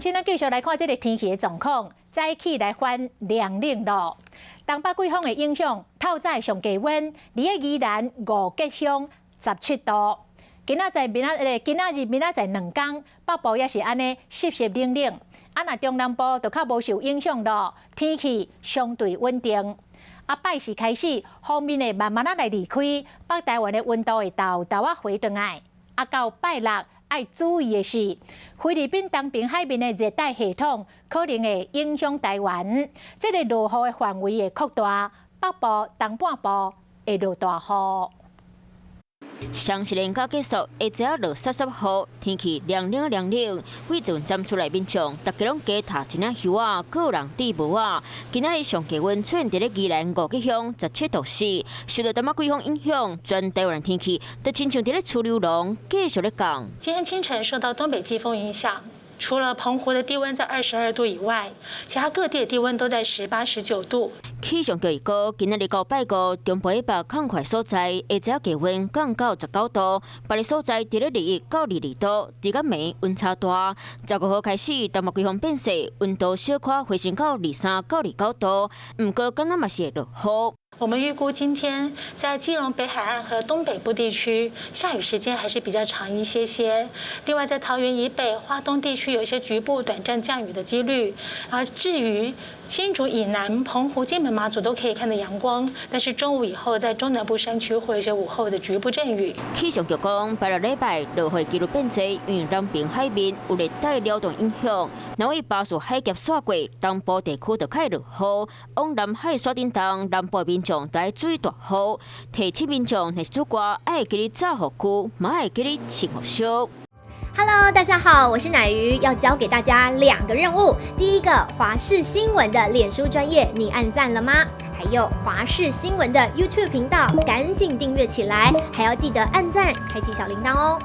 親，咱繼續來看這个天氣的狀況，早起來翻涼冷咯。東北季風的影響，透早上低溫，佇个宜蘭五結鄉17度。今仔載明仔載，今仔日明仔載兩工，北部也是按呢濕濕冷冷。啊，若中南部就較無受影響咯，天氣相對穩定。啊，拜四開始，鋒面會慢慢仔來離開，北台灣的溫度會沓沓仔回轉來。啊，到拜六愛注意的是，菲律賓東邊海面的熱帶系統可能會影響台灣，這个落雨的範圍會擴大，北部、東半部會落大雨。雙十連假結束，下晝落潲潲雨，天氣涼冷涼冷。幾陣站出來民眾，逐家攏加罩一領袖仔，閣有人戴帽仔。今仔日上低溫出現佇咧宜蘭五結鄉17度4，受到東北季風影響，全台灣天氣都親像佇咧吹流籠，繼續咧降。今天清晨受到東北季風影響，除了澎湖的低溫在22度以外，其他各地的低溫都在18、19度。氣象局預告，今仔日到拜五，中部以北空塊所在，下晝低溫降到19度，別个所在佇咧21到22度，日間暝溫差大。15號開始，東北季風變勢，溫度小可回升到23到29度，毋過敢若嘛是會落雨。我們預估今天在基隆北海岸和東北部地區下雨時間還是比較長一些些。另外，在桃園以北、花東地區有一些局部短暫降雨的幾率。而至於新竹以南、澎湖、金門、馬祖都可以看到陽光，但是中午以後在中南部山區會有一些午後的局部陣雨。氣象局講，拜六禮拜落雨幾率變濟，因為南邊海面有熱帶擾動影響，若為巴士海峽徙過，東部地區就較會落雨，往南海徙振東，南部民眾就愛注意大雨，提醒民眾若是出外，愛記得罩雨具，嘛愛記得穿雨靴。 Hello，大家好，我是乃瑜，要交給大家兩個任務。第一個，華視新聞的臉書專頁，你按讚了嗎？還有華視新聞的 YouTube 頻道，趕緊訂閱起來，還要記得按讚，開啟小鈴鐺哦。